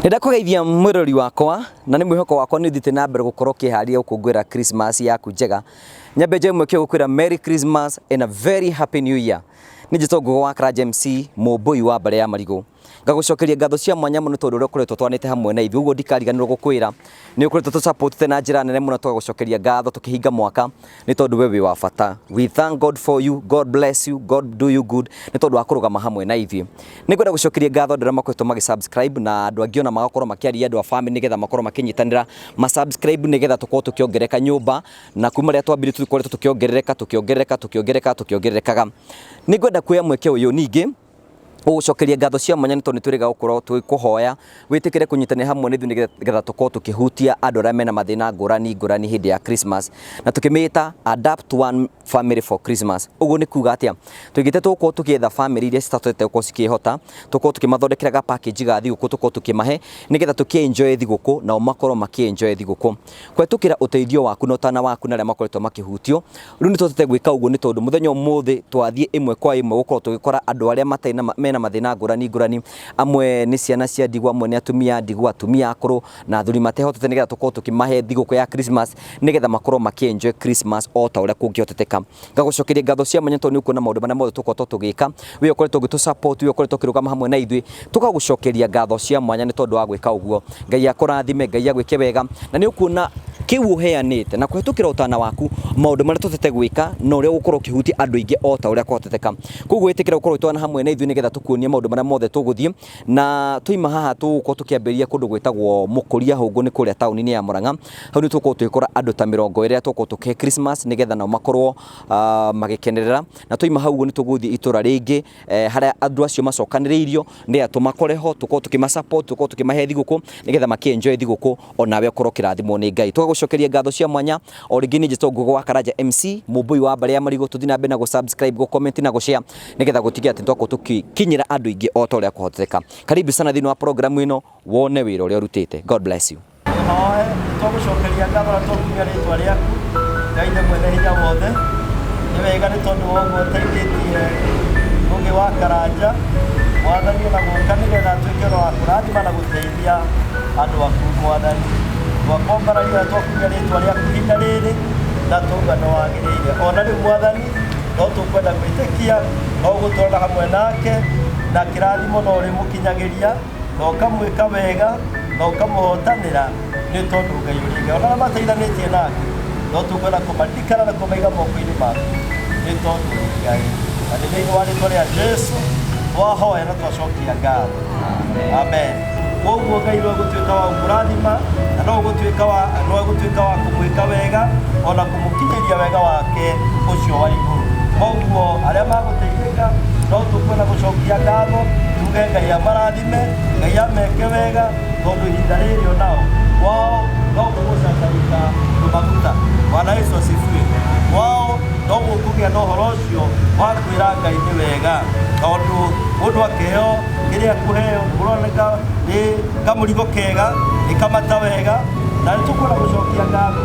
Nĩndakũgeithia mwĩrori wakwa na nĩ mwĩhoko wakwa nĩ ũthiĩte na mbere gũkorwo ũkĩharĩria gũkũngũĩra Christmas yaku njega. Nyambe njoe mweke ũyũ gũkwĩra Merry Christmas and a very happy new year. Nĩ njĩtwo Ngũgũ wa Karanja MC, mũmbũi wa mbarĩ ya marigũ. Ngagũcokeria ngatho cia mwanya mũno tondũ ũrĩa ũkoretwo twanĩte hamwe na ithuĩ, ũguo ndikariganĩrwo gũkwĩra nĩ ũkoretwo tũsupportĩte na njĩra nene mũno, tũgagũcokeria ngatho tũkĩhinga mwaka nĩ tondũ we wĩ wa bata. We thank God for you, God bless you, God do you good nĩ tondũ wa kũrũgama hamwe na ithuĩ. Nĩ ngwenda gũcokeria ngatho andũ arĩa makoretwo magĩ subscribe na andũ angĩ ona magakorwo makĩaria andũ a family nĩgetha makorwo makĩnyitanĩra ma subscribe nĩgetha tũkorwo tũkĩongereka nyũmba na kuma rĩrĩa twambirie tũkoretwo tũkĩongerereka tũkĩongerereka tũkĩongerereka tũkĩongererekaga. Nĩ ngwenda kuoya mweke ũyũ ningĩ gũgũcokeria ngatho cia mwanya nĩ tondũ nĩ twĩrĩga gũkorwo tũgĩkũhoya wĩtĩkĩre kũnyitanĩra hamwe na ithuĩ nĩgetha tũkorwo tũkĩhutia andũ arĩa mena mathĩna ngũrani ngũrani hĩndĩ ya Christmas na tũkĩmĩta Adapt One Family for Christmas. Ũguo nĩ kuga atĩa? Tũigĩte tũgũkorwo tũgĩetha family iria citahotete gũkorwo cikĩhota, tũkorwo tũkĩmathondekera ga package ga thigũkũ tũkorwo tũkĩmahe nĩgetha tũkĩ enjoy thigũkũ nao makorwo makĩ enjoy thigũkũ. Kũhetũkĩra ũteithio waku na ũtana waku na arĩa makoretwo makĩhutio, rĩu nĩ tũhotete gwĩka ũguo nĩ tondũ mũthenya ũmũthĩ twathiĩ ĩmwe kwa ĩmwe gũkorwo tũgĩkora andũ arĩa matarĩ na mena mathĩna ngũrani ngũrani, amwe nĩ ciana cia ndigwa, amwe nĩ atumia a ndigwa, atumia akũrũ na athuri matehotete nĩgetha tũkorwo tũkĩmahe thigũkũ ya Christmas nĩgetha makorwo makĩ enjoy Christmas o ta ũrĩa kũngĩhoteteka. Ngagũcokeria ngatho cia mwanya tondũ nĩ ũkuona maũndũ marĩa mothe tũkoretwo tũgĩka, we ũkoretwo ũgĩtũ support, we ũkoretwo ũkĩrũgama hamwe na ithuĩ, tũgagũcokeria ngatho cia mwanya nĩ tondũ wa gwĩka ũguo. Ngai akũrathime, Ngai agwĩke wega, na nĩ ũkuona kĩu ũheanĩte na kũhetũkĩra ũtana waku maũndũ marĩa tũhotete gwĩka na ũrĩa ũgũkorwo ũkĩhutia andũ aingĩ o ta ũrĩa kũhoteteka. Koguo ĩtĩkĩra gũkorwo ũgĩtwarana hamwe na ithuĩ nĩgetha tũkuonie maũndũ marĩa mothe tũgũthiĩ na twaima haha tũgũkorwo tũkĩambĩrĩria kũndũ gwĩtagwo Mũkũria Hũngũ nĩ kũrĩa taũni-inĩ ya Mũrang'a. Hau nĩ tũgũkorwo tũgĩkora andũ ta 20 arĩa tũgũkorwo tũkĩhe Christmas nĩgetha nao makorwo magĩkenerera. Na twaima hau ũguo nĩ tũgũthiĩ itũra rĩngĩ harĩa andũ acio macokanĩrĩirio nĩgetha tũmakore ho, tũkorwo tũkĩma support, tũkorwo tũkĩmahe thigũkũ nĩgetha makĩ enjoy thigũkũ onawe ũkorwo ũkĩrathimwo nĩ Ngai. Tũgagũcokeria ngatho cia mwanya o rĩngĩ niĩ njĩtwo Ngũgũ wa Karanja MC, mũmbũi wa mbarĩ ya marigũ. Tũthiĩ na mbere na gũ subscribe, gũ comment na gũ share nĩgetha gũtigĩrĩra atĩ nĩtwakorwo tũgĩkinyĩra andũ aingĩ o ta ũrĩa kũhoteteka. Karibu sana thĩinĩ wa program ĩno wone wĩra ũrĩa ũrutĩte. God bless you. Tũhoe, nĩtwagũcokeria ngatho na twakumia rĩtwa rĩaku, Ngai Ithe mwene hinya wothe. Nĩ wega nĩ tondũ wa ũguo ũteithĩtie Ngũgĩ wa Karanja, Mwathani ona gũka nĩgetha atuĩke wa kũrathima na gũteithia andũ aku Mwathani. Twakwambararia na twakumia rĩtwa rĩaku ihinda rĩrĩ na twauga nĩ wagĩrĩire. Ona rĩu Mwathani no tũkwenda gwĩtĩkia no ũgũtũrora hamwe nake na kĩrathimo no ũrĩmũkinyagĩria na ũkamwĩka wega na ũkamũhotanĩra nĩ tondũ Ngai ũrĩ Ngai. Ona arĩa mateithanĩtie nake no tũkwenda kũmaririkana na kũmaiga moko-inĩ maku nĩ tondũ ũrĩ Ngai. Na nĩ thĩinĩ wa rĩtwa rĩa Jesu twahoya na twacokia ngatho. Amen. Koguo Ngai no egũtuĩka wa gũkũrathima na no egũtuĩka wa no egũtuĩka wa kũmwĩka wega ona kũmũkinyĩria wega wake ũcio wa igũrũ. Koguo arĩa magũteithĩka no tũkwenda gũcokia ngatho tuge Ngai amarathime, Ngai ameke wega tondũ ihinda rĩrĩ onao kwao no gũgũcangarika tũmaguta. Bwana Yesu asifiwe. Kwao no gũkũgĩa na ũhoro ũcio wa kwĩra Ngai nĩ wega tondũ mũndũ akĩheo kĩrĩa kũheo kũroneka nĩ kamũrigo kega nĩ kamata wega na nĩ tũkwenda gũcokia ngatho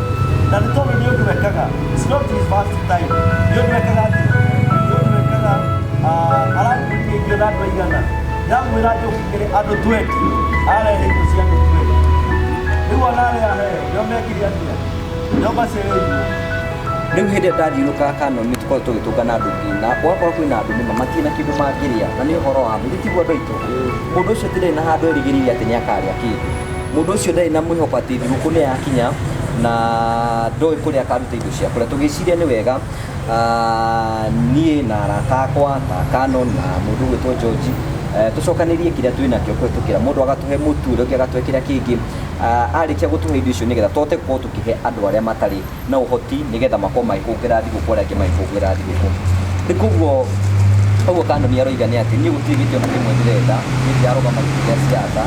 na nĩ tondũ nĩ ũndũ ekaga. It's not his first time. Nĩ ũndũ ekaga atĩa? Nĩ ũndũ ekaga arakuithia irio na andũ aigana ndamwĩra njũkĩre andũ 20 arehe irio cia andũ 20 rĩu ona arĩa aheo nĩo mekire atĩa nĩo macereirwo. Rĩu hĩndĩ ĩrĩa ndathiũrũrũkaga Canon nĩ tũkoragwo tũgĩtũngana andũ aingĩ na ũgakora kwĩna andũ nĩma matirĩ na kĩndũ mangĩrĩa na nĩ ũhoro wa ma ithuĩ tiguo andũ aitũ. Mũndũ ũcio ti ndarĩ na handũ erĩgĩrĩire atĩ nĩ akarĩa kĩndũ. Mũndũ ũcio ndarĩ na mwĩhoko atĩ thigũkũ nĩ yakinya na ndoĩ kũrĩa akaruta indo cia kũrĩa. Tũgĩciria nĩ wega niĩ na arata akwa ta Canon na mũndũ ũgwĩtwo George tũcokanĩrie kĩrĩa twĩnakĩo kũhetũkĩra mũndũ agatũhe mũtu ũrĩa ũngĩ agatũhe kĩrĩa kĩngĩ. Arĩkia gũtũhe indo icio nĩgetha tũhote gũkorwo tũkĩhe andũ arĩa matarĩ na ũhoti nĩgetha makorwo magĩkũngũĩra thigũkũ arĩa angĩ magĩkũngũĩra thigũkũ. Rĩu koguo ũguo Kanoni aroiga nĩ atĩ niĩ gũtirĩ gĩtĩ ona kĩmwe ndĩrenda, niĩ ndirarũgama gĩtĩ gĩa siasa,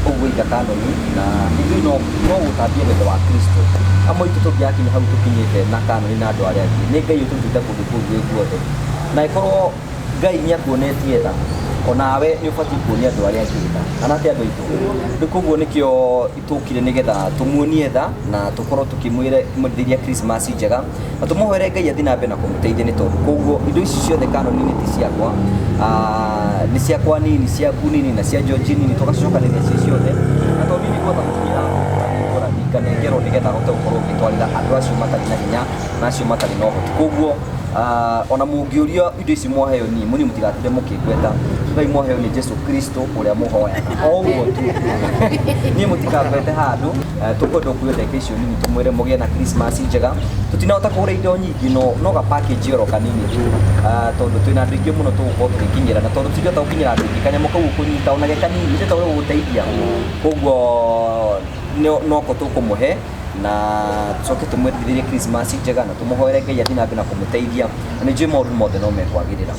ũguo oiga Kanoni, na ithuĩ no gũtambia wendo wa Kristo. Amwe aitũ tũngĩgakinya hau tũkinyĩte na Kanoni na andũ arĩa angĩ, nĩ Ngai ũtũrutĩte kũndũ kũu gwĩ guothe. Na angĩkorwo Ngai nĩ akuonetie tha, Onawe nĩ ũbatiĩ kuonia andũ arĩa angĩ tha, kana atĩ andũ aitũ. Rĩu koguo nĩkĩo tũkire nĩgetha tũmuonie tha na tũkorwo tũkĩmwĩrĩria Christmas njega na tũmũhoere Ngai athiĩ na mbere na kũmũteithia, nĩ tondũ koguo indo ici ciothe kanoni-inĩ ti ciakwa, nĩ ciakwa nini, ciaku nini na cia George nini, tũgacokanĩria ciĩ ciothe, na tondũ niĩ ndingĩhota gũkinyĩra ngũrani ngũrani nganengerwo nĩgetha hote gũkorwo ngĩtwarĩra andũ acio matarĩ na hinya na acio matarĩ na ũhoti. Koguo ona mũngĩũrio indo ici mwaheo niĩ, mũniĩ mũtigatinde mũkĩngweta, ugai mwaheo nĩ Jesu Kristo ũrĩa mũhoyaga, o ũguo tu, niĩ mũtikangwete handũ. Tũkwenda kuoya ndagĩka icio nini tũmwĩre mũgĩe na Christmas njega. Tũtinahota kũgũra indo nyingĩ, no ga package oro kanini tu, tondũ twĩna andũ aingĩ mũno tũgũkorwo tũgĩkinyĩra, na tondũ tũtingĩhota gũkinyĩra andũ aingĩ, kanyamũ kau ũkũnyita ona ge kanini nĩ ta gũgũteithia, koguo noko tũkũmũhe na tũcoke tũmwendithĩrie Christmas njega na tũmũhoere Ngai athiĩ na mbere na kũmũteithia, na nĩ njũĩ maũndũ mothe no mekwagĩrĩra.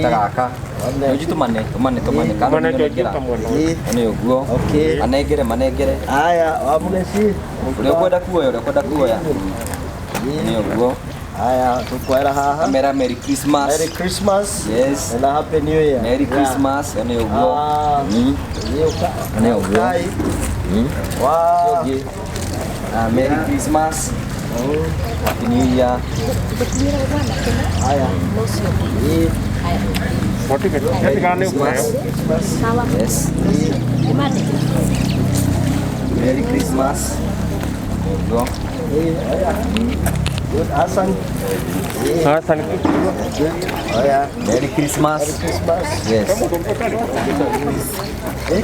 Ta gaka Njoji, tũmane tũmane tũmane kana Mane George nĩonengera. ta mwena. Nĩ ũguo. Okay. Manengere manengere. Haya, wamugeci. Ũrĩa ũkwenda kuoya, ũrĩa ũkwenda kuoya, nĩ ũguo. Haya, tukwera haha. Amera Merry Christmas. Merry Christmas. Yes. And a Happy New Year. Merry Christmas, nĩ ũguo. Ah. Yeuka. Nĩ ũguo. Kai. Wow. Ũngĩ. Merry Christmas. Happy New Year. Haya. Ĩ. Merry Christmas. Yes. Merry Christmas. Nĩ ũguo. Ĩ, haya. Good. Hassan. Hassan. Good. Haya. Merry Christmas. Merry Christmas. Yes. Eh?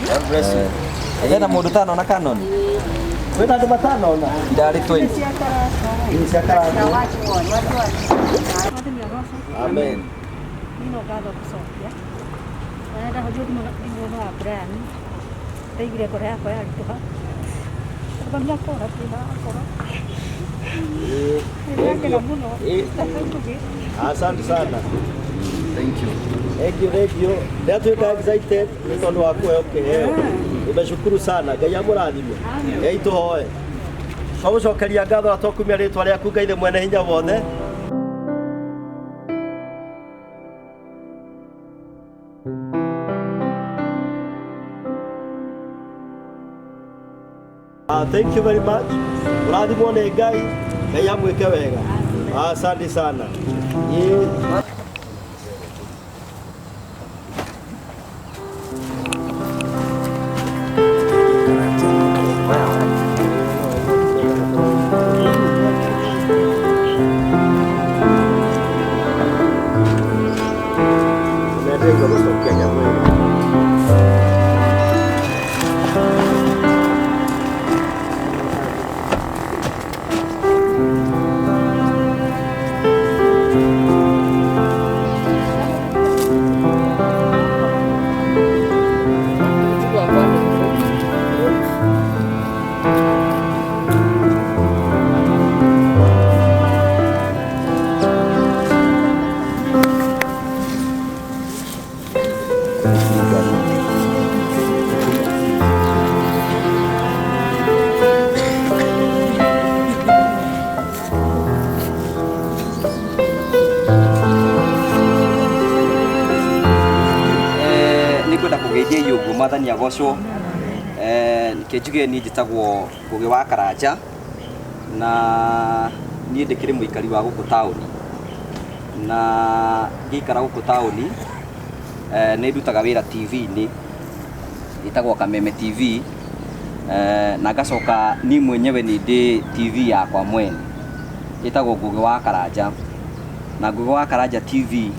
God bless you. Hena mũndũ tanona Canon? Kwĩna andũ matanona? Irarĩ 20. Ĩ, cia karangũ. Amen. Nino ngatho gũcokia na ndahũthio thimũ wa Brian, ndaiguire ngoro yakwa yaritũha tondũ nĩ akora thĩna wakora. Ĩ, nĩndakena mũno. Ĩ. Asante sana. Thank you. Thank you, thank you. Ndatuĩka excited nĩ tondũ wa kũheo kĩheo. Nimeshukuru sana. Ngai amũrathime. Ngai tũhoe. Twagũcokeria ngatho na twakumia rĩtwa rĩaku Ngai thĩ mwene hinya wothe. Thank you very much. Ũrathimwo nĩ Ngai. Ngai amwĩke wega. Asante sana. Ĩ. Nĩndĩigua gũcokia nyamũ ĩno. Nĩ ngwenda kũgeithia iũ ũguo, mwathani agocwo. Reke njuge niĩ njĩtagwo Ngũgĩ wa Karanja na niĩ ndĩkĩrĩ mũikari wa gũkũ taũni, na ngĩikara gũkũ taũni nĩ ndutaga wĩra TV-inĩ ĩtagwo Kameme TV, na ngacoka niĩ mwenyewe nĩ ndĩ TV yakwa mwene ĩtagwo Ngũgĩ wa Karanja. Na Ngũgĩ wa Karanja TV,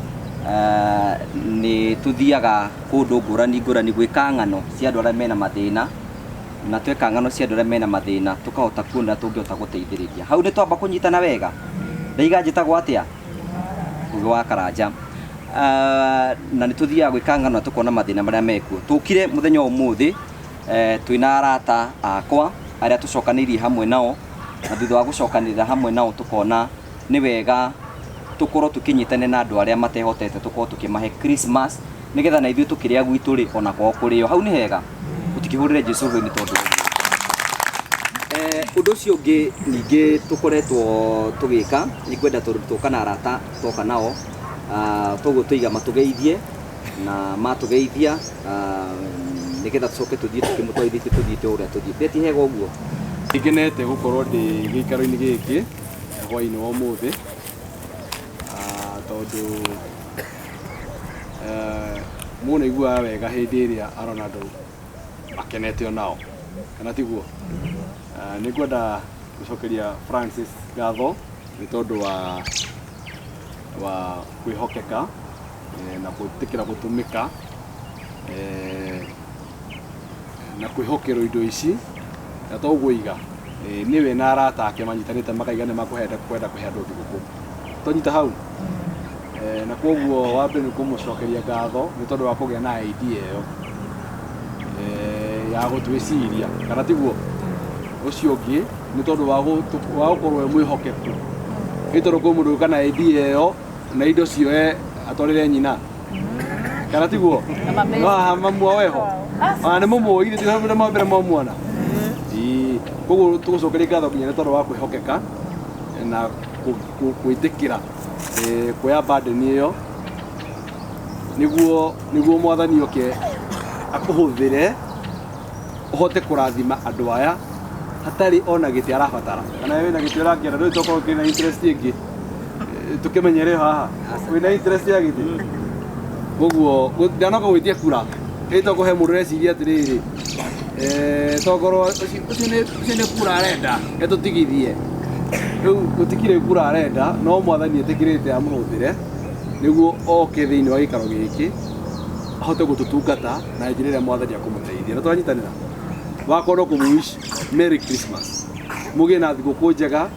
nĩ tũthiaga kũndũ ngũrani ngũrani gwĩka ng'ano cia andũ arĩa mena mathĩna, na tweka ng'ano cia andũ arĩa mena mathĩna tũkahota kuona tũngĩhota gũteithĩrĩria. Hau nĩ twamba kũnyitana wega. Ndaiga njĩtagwo atĩa? Ngũgĩ wa Karanja. Na nĩ tũthiaga gwĩka ng'ano na tũkona mathĩna marĩa mekuo. Tũkire mũthenya wa ũmũthĩ, twĩna arata akwa arĩa tũcokanĩirie hamwe nao, na thutha wa gũcokanĩrĩra hamwe nao tũkona nĩ wega tũkorwo tũkĩnyitanĩra na andũ arĩa matehotete, tũkorwo tũkĩmahe Christmas nĩgetha na ithuĩ tũkĩrĩa gwitũ rĩ ona kwao kũrĩo. Hau nĩ hega, tũtikĩhũrĩre Jesũ rũĩ nĩ tondũ Ũndũ ũcio ũngĩ ningĩ tũkoretwo tũgĩka, nĩ ngwenda tondũ tũka na arata toka nao, toguo tũiga matũgeithie na matũgeithia, nĩgetha tũcoke tũthiĩ tũkĩmũtwarithĩtie tũthiĩte ũrĩa tũthiĩte. Ti hega ũguo? Nĩngenete gũkorwo ndĩ gĩikaro-inĩ gĩkĩ hwaĩ-inĩ wa ũmũthĩ, tondũ mũndũ nĩ aiguaga wega hĩndĩ ĩrĩa arona andũ makenete onao, kana tiguo? Nĩ ngwenda gũcokeria Francis ngatho nĩ tondũ wa kwĩhokeka na gwĩtĩkĩra gũtũmĩka na kwĩhokerwo indo ici, na toguo iga nĩwe na arata ake manyitanĩte makaiga nĩ makwenda kwenda kũhe andũ thigũkũ. Twanyita hau? Na koguo wa mbere nĩ kũmũcokeria ngatho nĩ tondũ wa kũgĩa na idea ĩyo ya gũtwĩciria, kana tiguo? Ũcio ũngĩ nĩ tondũ wa gũkorwo e mwĩhokeku, nĩ tondũ kwĩ mũndũ ũka na idea ĩyo na indo cioe atwarĩre nyina, kana tiguo? No haha mamu wao eho ona nĩ mũmũĩ, ithuĩ ti mbere mbere mwamuona. Ĩĩ, koguo tũgũcokeria ngatho nginya nĩ tondũ wa kwĩhokeka na gwĩtĩkĩra kuoya burden ĩyo nĩguo mwathani oke akũhũthĩre ũhote kũrathima andũ aya hatarĩ ona gĩtĩ arabatara. Kana wĩna gĩtĩ ũrakĩenda, ndũĩ tokorwo kĩna interest ĩngĩ, tũkĩmenyere haha wĩna interest ya gĩtĩ. Koguo ndanoka gwĩtia kura, ĩ tokorwo he mũndũ ũreciria atĩrĩrĩ, tokorwo ũcio nĩ kura arenda etũtigithie. Rĩu gũtikĩrĩ kura arenda, no mwathani etĩkĩrĩte amũhũthĩre nĩguo oke thĩinĩ wa gĩikaro gĩkĩ ahote gũtũtungata na njĩra ĩrĩa mwathani akũmũteithia. Na tũranyitanĩra wakwa no kũmũ wish Merry Christmas, mũgĩe na thigũkũ njega.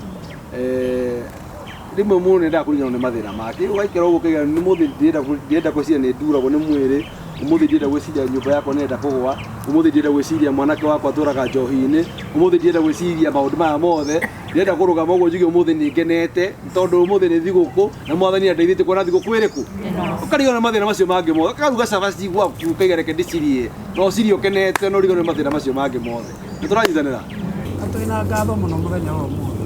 Rĩmwe mũndũ nĩendaga kũriganĩrwo nĩ mathĩna make, ũgaikara ũguo ũkaiga nĩ mũthĩ ndĩrenda gwĩciria nĩ nduragwo nĩ mwĩrĩ, ũmũthĩ ndĩrenda gwĩciria nyũmba yakwa nĩrenda kũgũa, ũmũthĩ ndĩrenda gwĩciria mwanake wakwa atũraga njohi-inĩ, ũmũthĩ ndĩrenda gwĩciria maũndũ maya mothe, ndĩrenda kũrũgama ũguo njuge ũmũthĩ nĩ ngenete tondũ ũmũthĩ nĩ thigũkũ na mwathani andeithĩtie kuona thigũkũ ĩrĩkũ. Ũkariganĩrwo nĩ mathĩna macio mangĩ mothe, ũkaruga cabaci gwaku ũkaiga reke ndĩcirie, no ũcirie ũkenete no ũriganĩrwo nĩ mathĩna macio mangĩ mothe. Nĩ tũranyitanĩra? Na twĩna ngatho mũno mũthenya wa ũmũthĩ.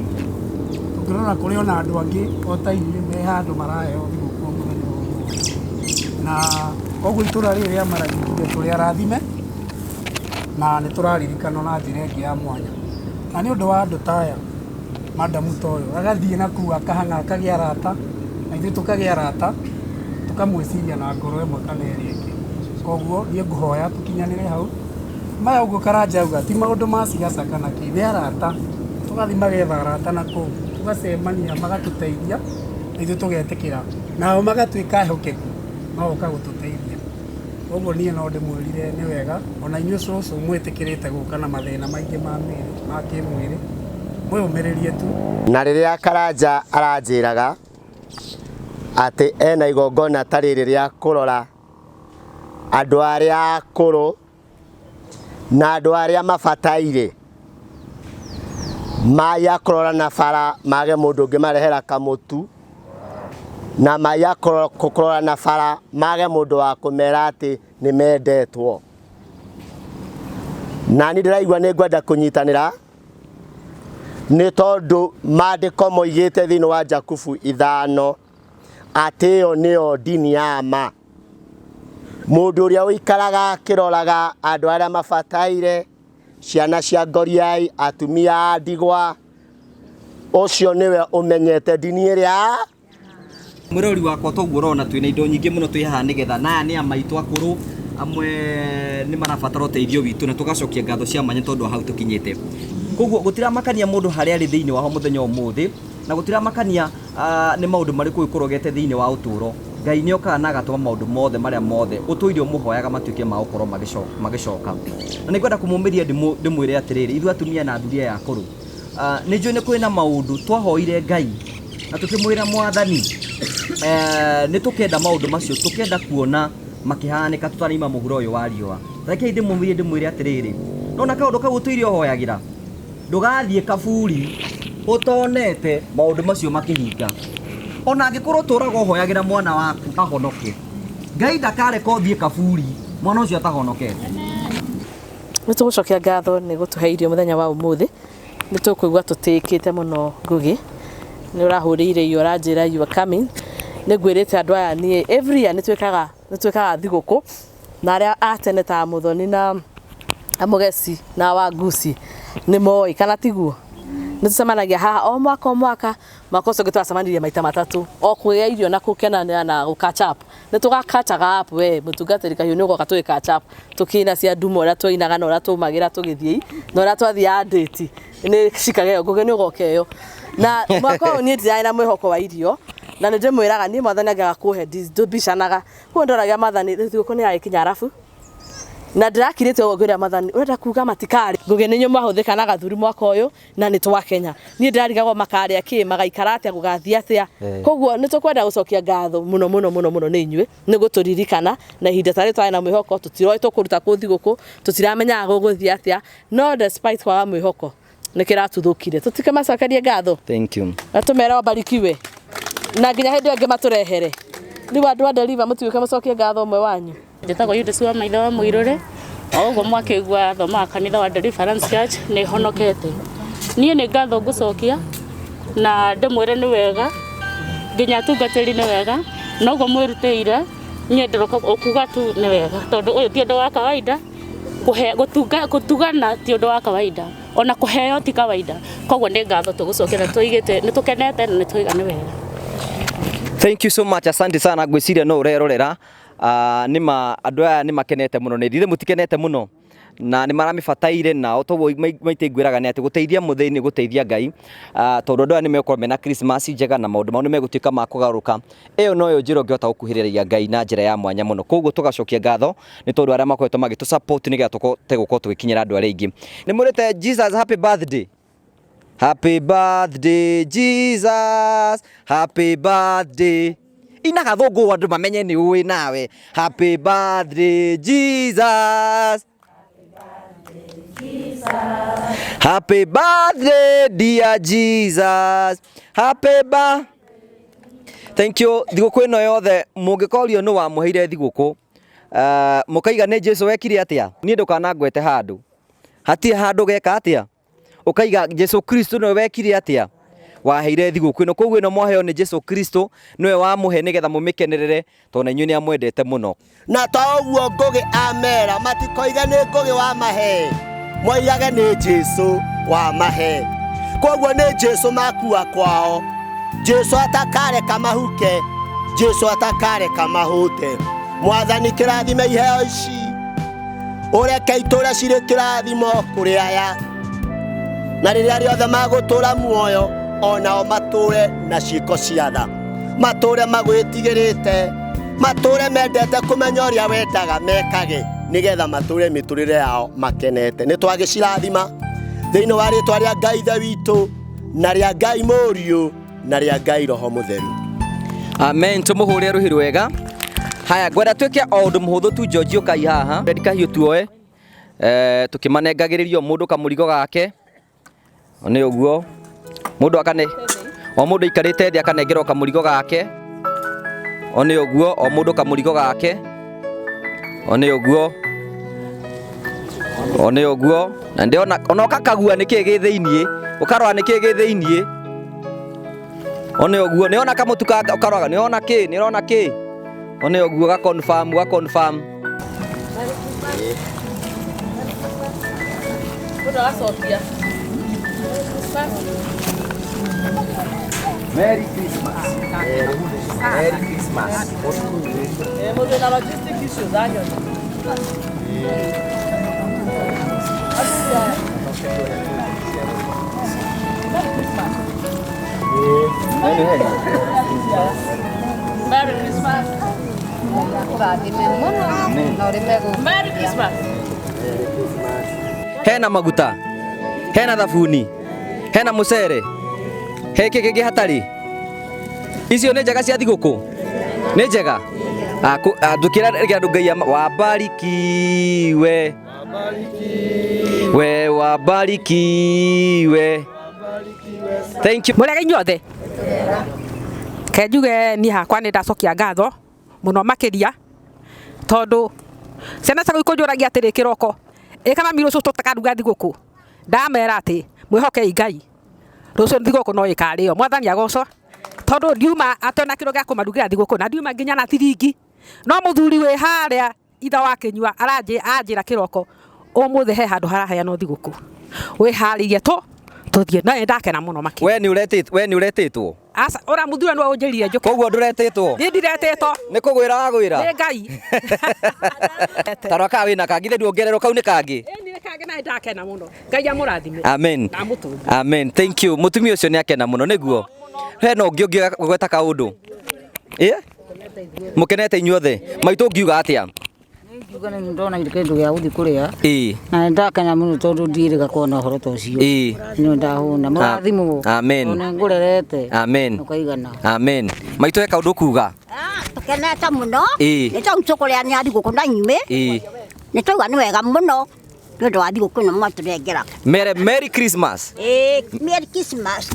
Tũngĩrora kũrĩ ona andũ angĩ o ta ithuĩ me handũ maraheo thigũkũ mũthenya wa ũmũthĩ. Na koguo itũra rĩrĩ rĩa Maragĩ tuge tũrĩ arathime na nĩ tũraririkanwo na njĩra ĩngĩ ya mwanya. Na nĩ ũndũ wa andũ ta aya, madamu ta ũyũ agathiĩ na kũu akahang'a akagĩa arata, na ithuĩ tũkagĩa arata, tũkamwĩciria na ngoro ĩmwe kana ĩrĩa ĩngĩ. Koguo niĩ ngũhoya tũkinyanĩre hau. Maya ũguo Karanja auga ti maũndũ ma siasa kana kĩ, nĩ arata. Tũgathiĩ magetha arata na kũu, tũgacemania magatũteithia, na ithuĩ tũgetĩkĩra. Nao magatuĩka ehokeku, magoka gũtũteithia. Koguo niĩ no ndĩmwĩrire nĩ wega, ona inyuĩ cũcũ mwĩtĩkĩrĩte gũka na mathĩna maingĩ ma mĩĩrĩ, ma kĩmwĩrĩ, mwĩyũmĩrĩrie tu. Na rĩrĩa Karanja aranjĩraga atĩ ena igongona ta rĩrĩ rĩa kũrora andũ arĩa akũrũ na andũ arĩa mabataire, mai a kũrora na bara mage mũndũ ũngĩmarehera kamũtu, na mai a kũrora na bara mage mũndũ wa kũmera atĩ nĩ mendetwo. Na niĩ ndĩraigua nĩ ngwenda kũnyitanĩra nĩ tondũ maandĩko moigĩte thĩinĩ wa Jakubu 5 atĩ ĩyo nĩyo ndini ya ma. Mũndũ ũrĩa ũikaraga akĩroraga andũ arĩa mabataire, ciana cia ngoriai, atumia a ndigwa, ũcio nĩwe ũmenyete ndini ĩrĩa. Mwĩrori wakwa, toguo ũrona twĩna indo nyingĩ mũno twĩ haha nĩgetha na aya nĩ amaitũ akũrũ amwe nĩ marabatara ũteithio witũ, na tũgacokia ngatho cia mwanya tondũ wa hau tũkinyĩte. Koguo gũtiramakania mũndũ harĩa arĩ thĩinĩ wa mũthenya ũmũthĩ, na gũtiramakania nĩ maũndũ marĩkũ ũgĩkorwo thĩinĩ wa ũtũũro. Ngai nĩ okaga na agatũma maũndũ mothe marĩa mothe ũtũire ũmũhoyaga matuĩke ma gũkorwo magĩcoka. Na nĩ ngwenda kũmũmĩria ndĩmwĩre atĩrĩrĩ, ithuĩ atumia na athuri aya akũrũ, nĩ njũĩ nĩ kwĩna maũndũ twahoire Ngai na tũkĩmwĩra mwathani, nĩ tũkenda maũndũ macio, tũkenda kuona makĩhanĩka tũtanaima mũhuro ũyũ wa riũa. Rekei ndĩmũmĩrie ndĩmwĩre atĩrĩrĩ, nona kaũndũ kau ũtũire ũhoyagĩra, ndũgathiĩ kaburi ũtonete maũndũ macio makĩhinga. Ona angĩkorwo ũtũraga ũhoyagĩra mwana waku ahonoke, Ngai ndakareka ũthiĩ kaburi mwana ũcio atahonokete. Nĩ tũgũcokia ngatho nĩ gũtũhe irio mũthenya wa ũmũthĩ. Nĩ tũkũigua tũtĩĩkĩte mũno Ngugi. Nĩ ũrahũrĩire irio ũranjĩra you are coming. Nĩ ngwĩrĩte andũ aya niĩ every year nĩ twĩkaga nĩ twĩkaga thigũkũ na arĩa a tene ta Mũthoni na Mũgeci na Wanguci nĩ moĩ kana tiguo? Nĩ tũcemanagia haha o mwaka o mwaka. Mwaka ũcio ũngĩ twacemanirie maita matatũ o kũrĩa irio na gũkenanĩra na gũ catch up. Nĩ tũga catch up we mũtungatĩri Kahiũ nĩ ũgoka tũgĩ catch up tũkĩina cia nduma ũrĩa twainaga na ũrĩa twaumagĩra tũgĩthiĩ na ũrĩa twathiaga date nĩ cikaga ĩyo Ngũgĩ nĩ ũgoka ĩyo. Na mwaka ũyũ niĩ ndirarĩ na mwĩhoko wa irio na nĩ ndĩmwĩraga niĩ mwathani angĩaga kũhe ndibicanaga. Koguo ndoragia mwathani rĩu thigũkũ nĩ yagĩkinya arabu na ndĩrakirĩte ũguo ngĩũria mwathani ũrenda kuga matikarĩ. Ngũgĩ nĩ inyuĩ mwahũthĩka na gathuri mwaka ũyũ na nĩ twakenya. Niĩ ndĩrarigagwo makarĩa kĩ, magaikara atĩa, gũgathiĩ atĩa. Koguo nĩ tũkwenda gũcokia ngatho mũno mũno mũno mũno nĩ inyuĩ nĩ gũtũririkana na ihinda ta rĩrĩ twarĩ na mwĩhoko tũtiroĩ tũkũruta kũ thigũkũ, tũtiramenyaga gũgũthiĩ atĩa, no despite kwaga mwĩhoko nĩ kĩratuthũkire. Tũtikĩmacokerie ngatho. Thank you. Na tũmere wabarikiwe na nginya hĩndĩ ĩyo ĩngĩ matũrehere. Rĩu andũ a Deliver mũtuĩke mũcokie ngatho ũmwe wanyu. Njĩtagwo Judith wa Maithe wa Mũirũrĩ, o ũguo mwakĩigua thomaga kanitha wa Deliverance Church nĩ honokete. Niĩ nĩ ngatho ngũcokia na ndĩmwĩre nĩ wega nginya atungatĩri nĩ wega na ũguo mwĩrutĩire niĩ ndĩroka kuga tu nĩ wega tondũ ũyũ ti ũndũ wa kawaida kũhe gũtunga gũtugana ti ũndũ wa kawaida ona kũheo ti kawaida koguo nĩ ngatho tũgũcokia na tũigĩte nĩ tũkenete na nĩ twaiga nĩ wega. Thank you so much, asante sana. Ngwĩciria no ũrerorera nĩma andũ aya nĩ makenete mũno nĩ ithuĩ mũtikenete mũno na nĩ maramĩbataire na toguo maita ngwĩraga nĩ atĩ gũteithia mũthĩni nĩ gũteithia Ngai tondũ andũ aya nĩ megũkorwo mena Christmas njega na maũndũ mao nĩ megũtuĩka ma kũgarũrũka. Ĩyo noyo njĩra ũngĩhota gũkuhĩrĩria Ngai na njĩra ya mwanya mũno. Koguo tũgacokia ngatho nĩ tondũ arĩa makoretwo magĩtũ support nĩgetha tũhote gũkorwo tũgĩkinyĩra andũ arĩa aingĩ. Nĩ mũrĩte Jesus happy birthday. Happy birthday Jesus, happy birthday. Ina gathũngũ andũ mamenye nĩ ũĩ nawe. Happy birthday Jesus. Happy birthday dear Jesus. Happy birthday. Thank you. Thigũkũ ĩno yothe mũngĩkorio nũ wamũheire thigũkũ mũkaiga nĩ Jesu wekire atĩa? Niĩ ndũkanangwete handũ. Hatirĩ handũ geka atĩa? Ũkaiga Jesu Kristo nĩwe wekire atĩa? Waheire thigũkũ ĩno. Koguo ĩno mwaheo nĩ Jesu Kristo nĩwe wamũhe nĩgetha mũmĩkenerere tondũ na inyuĩ nĩ amwendete mũno. Na to ũguo Ngũgĩ amera matikoige nĩ Ngũgĩ wamahe, moigage nĩ Jesu wamahe. Koguo nĩ Jesu makua kwao, Jesu atakareka mahuke, Jesu atakareka mahũte. Mwathani kĩrathime iheo ici, ũreke itũre cirĩ kĩrathimo kũrĩ aya, na rĩrĩa rĩothe magũtũra muoyo onao matũre na ciĩko cia tha, matũre magwĩtigĩrĩte, matũre mendete kũmenya ũrĩa wendaga mekage nĩgetha matũre mĩtũrĩre yao makenete. Nĩ twagĩcirathima thĩinĩ wa rĩtwa rĩa Ngai Ithe witũ na rĩa Ngai Mũriũ na rĩa Ngai Roho Mũtheru. Amen. Tũmũhũre rũhĩ rwega. Haya, ngwenda twĩke o ũndũ mũhũthũ tu. George ũkai haha. Fred Kahiũ tuoe tũkĩmanengagĩrĩrio mũndũ kamũrigo gake. Nĩ ũguo mũndũ akane o mũndũ aikarĩte thĩ akanengerwo kamũrigo gake. O nĩ ũguo o mũndũ kamũrigo gake. O nĩ ũguo. O nĩ ũguo. Na ndĩrona ona ũgakagua nĩkĩĩ gĩ thĩiniĩ, ũkarora nĩkĩĩ gĩ thĩiniĩ. O nĩ ũguo nĩ ona kamũtu ũkarora nĩ ona kĩ, nĩ ũrona kĩ. O nĩ ũguo ga confirm, ga confirm. Mũndũ agacokia. Merry Christmas. Merry Christmas. Mũndũ wĩna logistic issues anyona. Merry Christmas. Merry Christmas. Hena maguta, hena thabuni, hena mũcere, he kĩ kĩngĩ hatarĩ? Icio nĩ njega cia thigũkũ? Nĩ njega? Ndũkĩra reke andũ Ngai wabarikiwe. We wabarikiwe. Thank you. Mũrega inyuothe. Ke njuge niĩ hakwa nĩ ndacokia ngatho mũno makĩria tondũ ciana ciakwa ikũnjũragia atĩrĩ kĩroko ĩ kana mami rũciũ tũtakaruga thigũkũ, ndamera atĩ Mwĩhokei Ngai, rũciũ thigũkũ no ĩkarĩo. Mwathani agocwo, tondũ ndiuma atĩ ona kĩndũ gĩa kũmarugĩra thigũkũ, na ndiuma nginya na ciringi. No mũthuri wĩ harĩa itha wa kĩnyua aranjĩra kĩroko, ũmũthĩ he handũ haraheanwo thigũkũ, wĩharĩirie tũ tũthiĩ. No nĩndakena mũno makĩria. We nĩ ũretĩtwo, we nĩ ũretĩtwo? Aca, ũra mũthuri nĩwe ũnjĩrire njũke. Koguo ndũretĩtwo? Niĩ ndiretĩtwo. Nĩ kũgwĩra wagwĩra? Nĩ Ngai. Tarora kana wĩna kangĩ, nduongererwo kau nĩ kangĩ. Ĩni nĩ kangĩ na nĩndakena mũno. Ngai amũrathime. Amen. Na amũtũnge. Amen. Thank you. Mũtumia ũcio nĩ akena mũno nĩguo. Hena ũngĩ ũngĩgweta kaũndũ? Ĩ? Mũkenete inyuothe. Maitũ ũngiuga atĩa? Ngiuga nĩ ndona kĩndũ gĩa gũthiĩ kũrĩa. Ĩ. Na nĩ ndakena mũno tondũ ndiĩrĩga kuona ũhoro ta ũcio. Ĩ. Nĩ ndahũna. Mũrathimwo. Amen. Ona ngũrerete. Amen. Ũkaigana. Amen. Maitũ he kaũndũ kuga? Tukenete mũno. Ĩ. Nĩ tondũ tũkũrĩa nĩ thigũkũ na inyuĩ. Ĩ. Nĩ twaigua nĩ wega mũno nĩ ũndũ wa thigũkũ ĩno mwatũnengera. Mere Merry Christmas. Ĩ, Merry Christmas.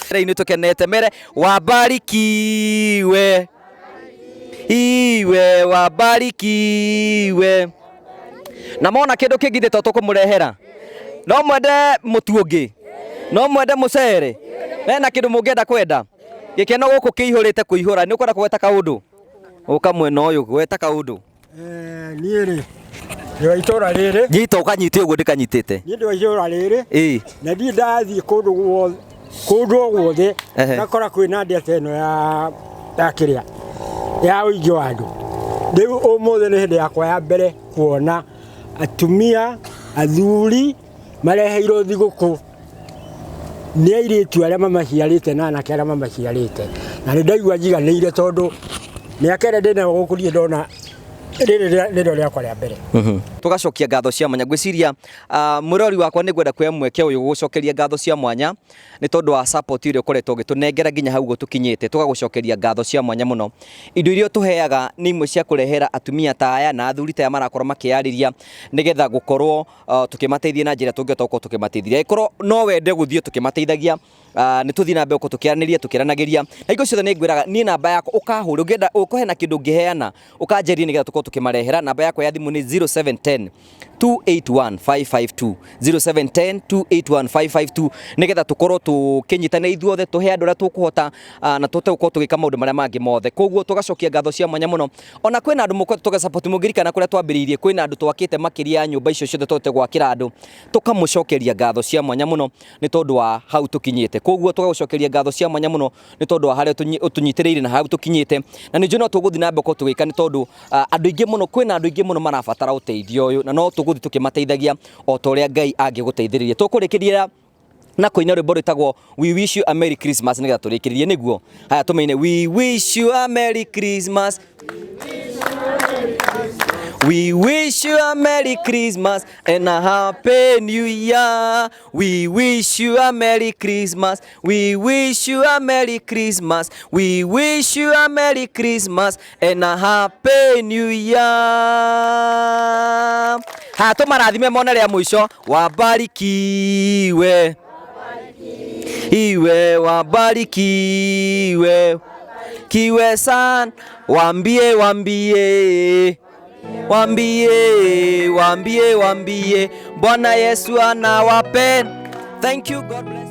Rĩu nĩ tũkenete mere wabarikiwe. Iwe wabarikiwe. Na mona kĩndũ kĩngĩ ithe to tũkũmũrehera. No mwende mũtu ũngĩ. No mwende mũcere. Hena kĩndũ mũngĩenda kwenda. Gĩkeno gũkũ kĩihũrĩte kũihũra. Nĩ ũkwenda kũgweta kaũndũ? Ũka mwena ũyũ gweta kaũndũ. Niĩ rĩ ndĩ wa itũra rĩrĩ. Nyita ũkanyite ũguo ndĩkanyitĩte. Niĩ ndĩ wa itũra rĩrĩ. Ĩ. Na ndirĩ ndathiĩ kũndũ guothe kũndũ o guothe Ehe. ngakora kwĩna ndĩa ta ĩno ya ya kĩrĩa ya ũingĩ wa andũ. Rĩu ũmũthĩ nĩ hĩndĩ yakwa ya mbere kuona atumia athuri mareheirwo thigũkũ nĩ airĩtu arĩa mamaciarĩte na anake arĩa mamaciarĩte, na nĩ ndaigua njiganĩire tondũ mĩaka ĩrĩa ndĩnayo gũkũ ndirĩ ndona rĩrĩ nĩrĩo rĩakwa rĩa mbere. Tugacokia ngatho cia mwanya. Ngwĩciria mwĩrori wakwa nĩ ngwenda kuoya mweke ũyũ gũgũcokeria ngatho cia mwanya nĩ tondũ wa support ĩrĩa ũkoretwo ũgĩtũnengera nginya hau ũguo tũkinyĩte. Tũgagũcokeria ngatho cia mwanya mũno. Indo iria ũtũheaga nĩ imwe cia kũrehera atumia ta aya na athuri ta aya marakorwo makĩyarĩria nĩgetha gũkorwo tũkĩmateithia na njĩra tũngĩhota gũkorwo tũkĩmateithia. Angĩkorwo no wende gũthiĩ tũkĩmateithagia, nĩ tũthiĩ na mbere gũkorwo tũkĩaranĩria tũkĩaranagĩria. Na hingo ciothe nĩ ngwĩraga niĩ namba yakwa ũkahũra, ũngĩenda ũkorwo hena kĩndũ ũngĩheana ũkanjĩria nĩgetha tũkorwo tũkĩmarehera. Namba yakwa ya thimũ nĩ 0710 281 552, 0710 281 552, nĩgetha tũkorwo tũkĩnyitanĩra ithuothe tũhe andũ arĩa tũkũhota na tũhote gũkorwo tũgĩka maũndũ marĩa mangĩ mothe. Koguo tũgacokia ngatho cia mwanya mũno. Ona kwĩna andũ mũkoretwo tũgĩ support, mũngĩririkana kũrĩa twambĩrĩirie kwĩna andũ twakĩte makĩria ya nyũmba icio ciothe tũhote gwakĩra andũ, tũkamũcokeria ngatho cia mwanya mũno nĩ tondũ wa hau tũkinyĩte. Koguo tũgagũcokeria ngatho cia mwanya mũno nĩ tondũ wa harĩa ũtũnyitĩrĩire na hau tũkinyĩte, na nĩ njũĩ no tũgũthiĩ na mbere gũkorwo tũgĩka nĩ tondũ andũ aingĩ mũno, kwĩna andũ aingĩ mũno marabatara ũteithio ũyũ, na no tũgũthiĩ tũkĩmateithagia o ta ũrĩa Ngai angĩgũteithĩrĩria. Tũkũrĩkĩria na kũina rwĩmbo rwĩtagwo We Wish You a Merry Christmas nĩgetha tũrĩkĩrĩrie nĩguo. Haya, tũmĩine We Wish You a Merry Christmas. We wish you a Merry Christmas and a Happy New Year. We wish you a Merry Christmas. We wish you a Merry Christmas. We wish you a Merry Christmas and a Happy New Year. Haya, tũmarathime mone rĩa mũico. Wabarikiwe. Iwe wabarikiwe. Kiwe sana. Waambie, waambie. Waambie, waambie, waambie. Bwana Yesu anawapenda. Thank you. God bless.